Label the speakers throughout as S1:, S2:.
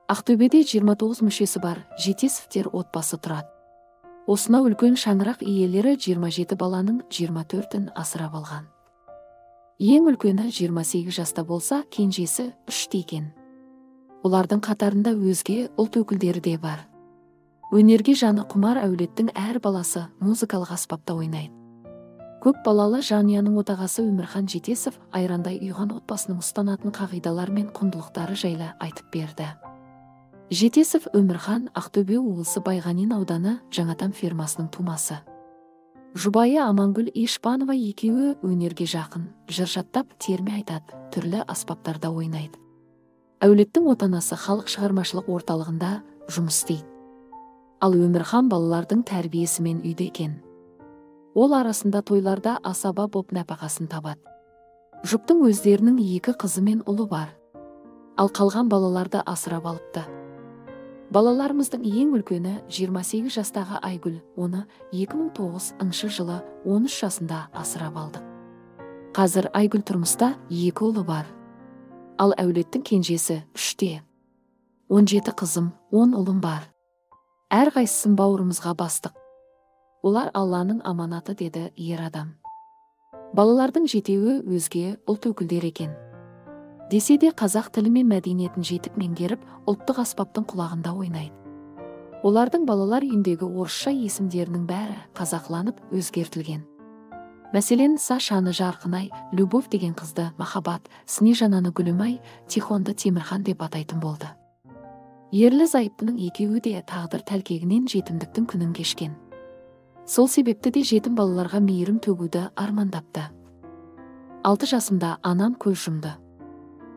S1: Ақтөбеде 29 мүшесі бар Жетесовтер отбасы тұрады. Осынау үлкен шаңырақ иелері 27 баланың 24-ін асырап алған. Ең үлкені 28 жаста болса, кенжесі 3-те екен. Олардың қатарында өзге ұлт өкілдері де бар. Өнерге жаны құмар әулеттің әр баласы музыкалық аспапта ойнайды. Көп балалы жанұяның отағасы Өмірхан Жетесов айрандай ұйыған отбасының ұстанатын қағидалары мен құндылықтары жайлы айтып берді. Жетесов Өмірхан Ақтөбе облысы Байғанин ауданы Жаңатам фермасының тумасы. Жұбайы Амангүл Ешпанова екеуі өнерге жақын, жыр жаттап, терме айтады, түрлі аспаптарда ойнайды. Әулеттің отанасы халық шығармашылық орталығында жұмыс істейді. Ал Өмірхан балалардың тәрбиесімен үйде екен. Ол арасында тойларда асаба боп нәпақасын табады. Жұптың өздерінің екі қызы мен ұлы бар. Ал қалған балаларды асырап алыпты. Балаларымыздың ең үлкені 28 жастағы Айгүл, оны 2009 жылы 13 жасында асырап алдық. Қазір Айгүл тұрмыста, екі ұлы бар. Ал әулеттің кенжесі 3-те. 17 қызым, 10 ұлым бар. Әрқайсысын бауырымызға бастық. Олар Алланың аманаты, деді ер адам. Балалардың жетеуі өзге ұлт өкілдері екен. Десе де қазақ тілі мен мәдениетін жетік меңгеріп, ұлттық аспаптың құлағында ойнайды. Олардың балалар үйіндегі орысша есімдерінің бәрі қазақыланып өзгертілген. Мәселен, Сашаны Жарқынай, Любовь деген қызды Махаббат, Снежананы Гүлімай, Тихонды Темірхан деп атайтын болды. Ерлі зайыптының екеуі де тағдыр тәлкегінен жетімдіктің күнін кешкен. Сол себепті де жетім балаларға мейірім төгуді армандапты. 6 жасымда анам көз жұмды.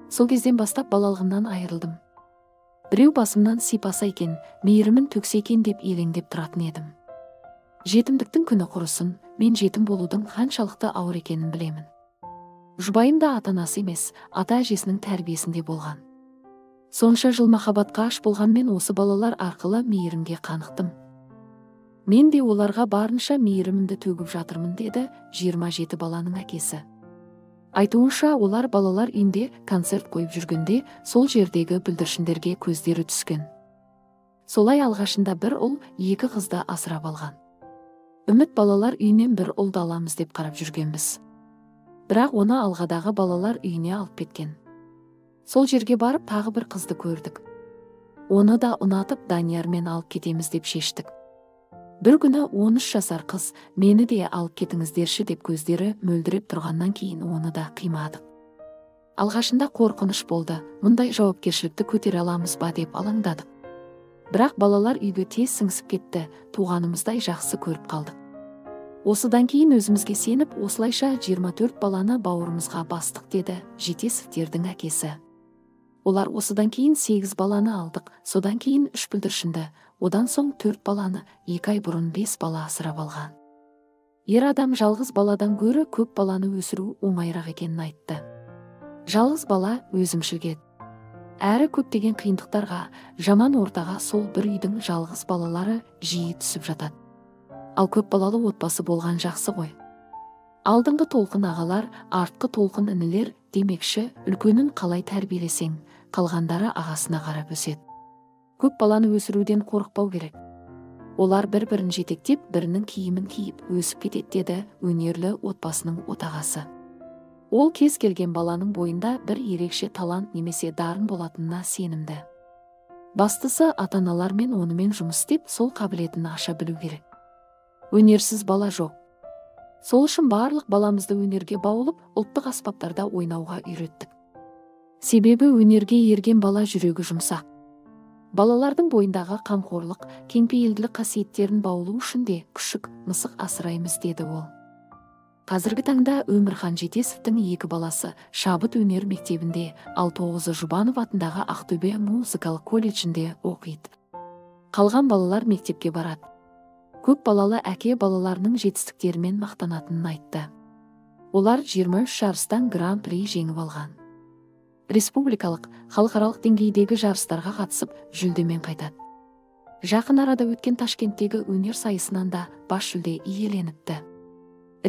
S1: Сол кезден бастап балалығымнан айырылдым. Біреу басымнан сипаса екен, мейірімін төксе екен деп елеңдеп тұратын едім. Жетімдіктің күні құрысын, мен жетім болудың қаншалықты ауыр екенін білемін. Жұбайым да ата-анасы емес, ата-әжесінің тәрбиесінде болған. Сонша жыл махаббатқа аш болғанмен осы балалар арқылы мейірімге қанықтым. Мен де оларға барынша мейірімімді төгіп жатырмын, деді 27 баланың әкесі. Айтуынша, олар балалар үйінде концерт қойып жүргенде сол жердегі бүлдіршіндерге көздері түскен. Солай алғашында бір ұл, екі қызды асырап алған. Үміт балалар үйінен бір ұлды аламыз деп қарап жүргенбіз. Бірақ оны алғадағы балалар үйіне алып кеткен. Сол жерге барып тағы бір қызды көрдік. Оны да ұнатып Даниярмен алып кетеміз деп шештік. Бір күні 13 жасар қыз мені де алып кетіңіздерші деп көздері мөлдіреп тұрғаннан кейін оны да қимадық. Алғашында қорқыныш болды, мұндай жауапкершілікті көтере аламыз ба деп алаңдадық. Бірақ балалар үйге тез сіңісіп кетті, туғанымыздай жақсы көріп қалдық. Осыдан кейін өзімізге сеніп, осылайша 24 баланы бауырымызға бастық, деді Жетесовтердің әкесі. Олар осыдан кейін 8 баланы алдық, содан кейін 3 бүлдіршінді, одан соң 4 баланы, 2 ай бұрын 5 бала асырап алған. Ер адам жалғыз баладан гөрі көп баланы өсіру оңайырақ екенін айтты. Жалғыз бала өзімшілге. Әрі көптеген қиындықтарға, жаман ортаға сол бір үйдің жалғыз балалары жиі түсіп жатады. Ал көп балалы отбасы болған жақсы ғой. Алдыңғы толқын ағалар, артқы толқын інілер демекші, үлкенін қалай тәрбиелесең, қалғандары ағасына қарап өседі. Көп баланы өсіруден қорықпау керек. Олар бір-бірін жетектеп, бірінің киімін киіп өсіп кетеді, деді өнерлі отбасының отағасы. Ол кез келген баланың бойында бір ерекше талант немесе дарын болатынына сенімді. Бастысы ата-аналармен онымен жұмыс істеп, сол қабілетін аша білу керек. Өнерсіз бала жоқ. Сол үшін барлық баламызды өнерге баулып, ұлттық аспаптарда ойнауға үйреттік. Себебі өнерге ерген бала жүрегі жұмсақ. Балалардың бойындағы қамқорлық, кеңпейілділік қасиеттерін баулу үшін де күшік, мысық асыраймыз, деді ол. Қазіргі таңда Өмірхан Жетесовтің екі баласы Шабыт өнер мектебінде, ал 9-ы Жұбанов атындағы Ақтөбе музыкалық колледжінде оқиды. Қалған балалар мектепке барады. Көп балалы әке балаларының жетістіктерімен мақтанатынын айтты. Олар 23 жарыстан гран-при жеңіп алған. Республикалық, халықаралық деңгейдегі жарыстарға қатысып, жүлдемен қайтады. Жақын арада өткен Ташкенттегі өнер сайысынан да бас жүлде иеленіпті.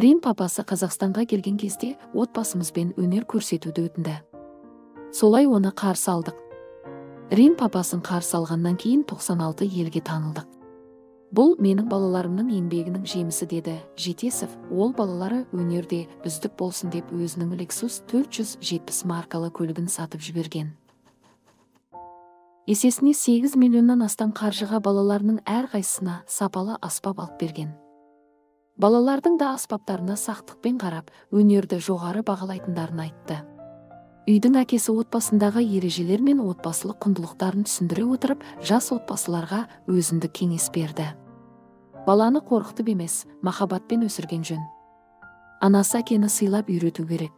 S1: Рим папасы Қазақстанға келген кезде отбасымызбен өнер көрсетуді өтінді. Солай оны қарсы алдық. Рим папасын қарсы алғаннан кейін 96 елге танылдық. Бұл менің балаларымның еңбегінің жемісі, деді Жетесов. Ол балалары өнерде үздік болсын деп өзінің Lexus 470 маркалы көлігін сатып жіберген. Есесіне 8 миллионнан астам қаржыға балаларының әрқайсысына сапалы аспап алып берген. Балалардың да аспаптарына сақтықпен қарап, өнерді жоғары бағалайтындарын айтты. Үйдің әкесі отбасындағы ережелер мен отбасылық құндылықтарын түсіндіре отырып, жас отбасыларға өзіндік кеңес берді. Баланы қорқытып емес, махаббатпен өсірген жөн. Анасы әкені сыйлап үйрету керек.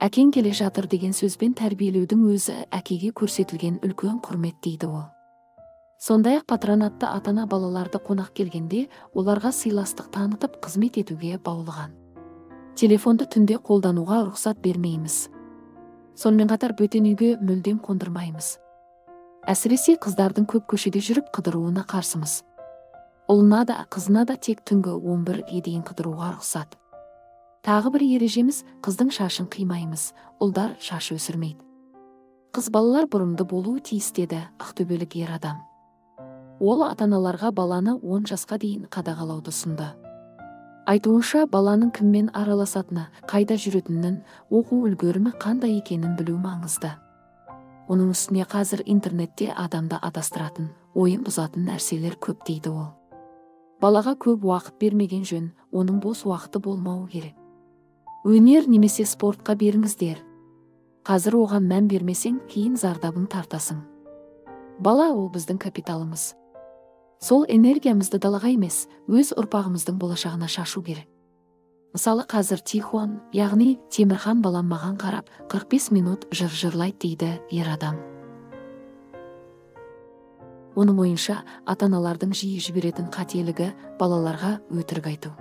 S1: Әкең келе жатыр деген сөзбен тәрбиелеудің өзі әкеге көрсетілген үлкен құрмет, дейді ол. Сондай-ақ патронатты ата-ана балаларды қонақ келгенде оларға сыйластық танытып қызмет етуге баулыған. Телефонды түнде қолдануға рұқсат бермейміз. Сонымен қатар бөтен үйге мүлдем қондырмаймыз. Әсіресе қыздардың көп көшеде жүріп қыдыруына қарсымыз. Ұлына да, қызына да тек түнгі 11-ге дейін қыдыруға рұқсат. Тағы бір ережеміз, қыздың шашын қимаймыз, ұлдар шаш өсірмейді. Қыз балалар бұрымды болуы тиіс, деді ақтөбелік ер адам. Ол ата-аналарға баланы 10 жасқа дейін қадағалауды ұсынды. Айтуынша, баланың кіммен араласатыны, қайда жүретінін, оқу үлгерімі қандай екенін білу маңызды. Оның үстіне қазір интернетте адамды адастыратын, ойын бұзатын нәрселер көп, дейді ол. Балаға көп уақыт бермеген жөн, оның бос уақыты болмауы керек. Өнер немесе спортқа беріңіздер. Қазір оған мән бермесең, кейін зардабын тартасың. Бала ол біздің капиталымыз. Сол энергиямызды далаға емес, өз ұрпағымыздың болашағына шашу керек. Мысалы, қазір Тихон, яғни Темірхан балам маған қарап, 45 минут жыр жырлайды, дейді ер адам. Оның ойынша, ата-аналардың жиі жіберетін қателігі балаларға өтірік айту.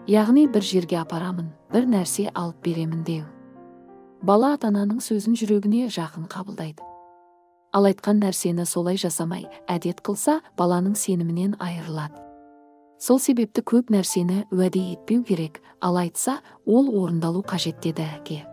S1: Яғни бір жерге апарамын, бір нәрсе алып беремін деу. Бала ата-ананың сөзін жүрегіне жақын қабылдайды. Ал айтқан нәрсені солай жасамай, әдет қылса, баланың сенімінен айырылады. Сол себепті көп нәрсені уәде етпеу керек, ал айтса, ол орындалу қажет, деді әке.